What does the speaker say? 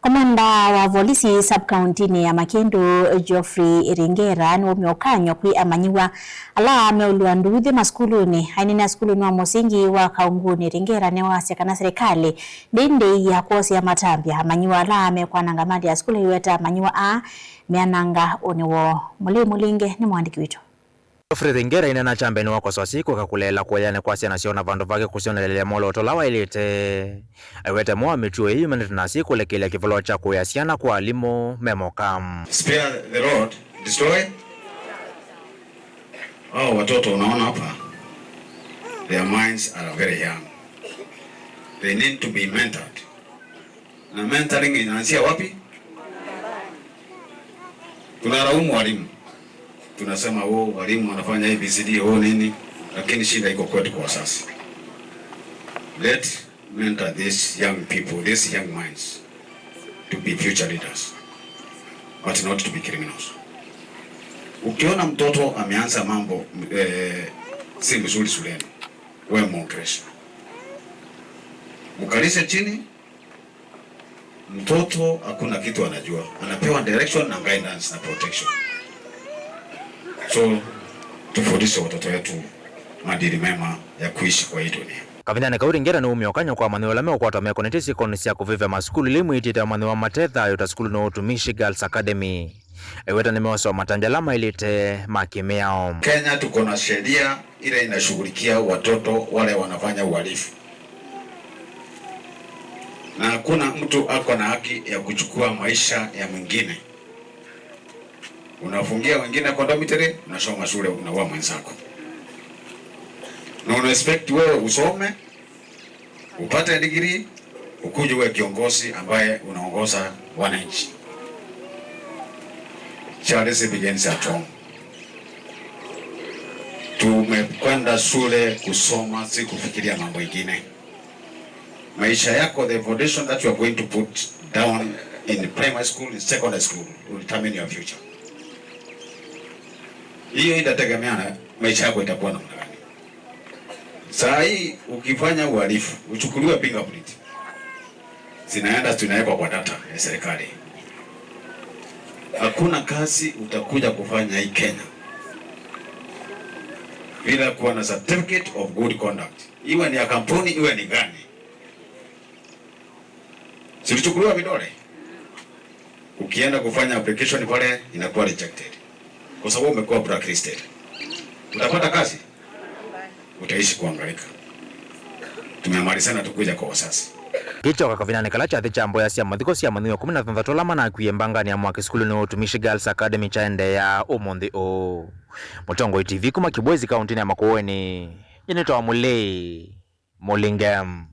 Komanda wa volisi sub-county ya Makindu Geoffrey Ringera niwaumya kwi amanyiwa ala meulua nduthi masukuluni ainene sukuluni wa musingi wa Kaunguni. Ringera niwasya kana serikali ndindi ya kwosya matambya amanyiwa ala mekwananga mali ya sukulu iweta amanyiwa a meananga uniwo muli mulinge ni mwandiki witu. Geoffrey Ringera inena chambeni wakosoa siku kakulela kuyane kwa syana syona vandu vake kusyonelelya moloto la wailite aiwete moa mituo iyi manete na siku lekelya kivalo cha kuya syana kwa alimu memoka. Spare the rod, destroy. Oh, watoto unaona hapa, their minds are very young, they need to be mentored. Na mentoring inaanzia wapi? Tunalaumu walimu, tunasema, "Oh, walimu wanafanya ABCD, oh nini," lakini shida iko kwetu kwa sasa. Let mentor these young people, these young minds to be future leaders but not to be criminals. Ukiona mtoto ameanza mambo si mzuri shuleni, wewe muongeleshe, mkalishe chini. Mtoto hakuna kitu anajua, anapewa direction na guidance na protection. So tufundishe watoto wetu maadili mema ya kuishi kwa hii dunia. Kavindani kau Ringera ni umya ukanyo kwa amanyĩw'a ala meũkwatwa mekonetye syikoni sya kuvivya masukulu limwitite amanyĩw'a matethayo ta sukulu na utumishi Girls Academy iweta nimeosewa matambya ala mailite makimiao. Kenya tuko na sheria ile inashughulikia watoto wale wanafanya uhalifu, na hakuna mtu ako na haki ya kuchukua maisha ya mwingine. Unafungia wengine kwa dormitory, unasoma shule, unaua mwenzako, na una expect wewe usome upate degree ukuje uwe kiongozi ambaye unaongoza wananchi. Charity begins at home. Tumekwenda shule kusoma, si kufikiria mambo ingine. Maisha yako, the foundation that you are going to put down in primary school, in secondary school will determine your future. Hiyo itategemeana maisha yako itakuwa namna gani. Saa hii ukifanya uhalifu uchukuliwe fingerprint, zinaenda tunawekwa kwa data ya serikali. Hakuna kazi utakuja kufanya hii Kenya bila kuwa na certificate of good conduct, iwe ni ya kampuni iwe ni gani. Zilichukuliwa vidole, ukienda kufanya application pale inakuwa rejected kwa sababu umekuwa blacklisted. Utapata kazi? Utaishi kuhangaika. Tumemalizana tukuja kwa wasasi. Kichoka kavinani kala kyathi kya mboya sya mathiko sya amanyĩw'a 16 ala manakwie mbangani ya mwaki sukulu ni utumishi Girls Academy chaendeea umunthi uu. Mutongoi TV kuma Kibwezi kaunti ya Makueni, nyinitwa Mulei Mulingem.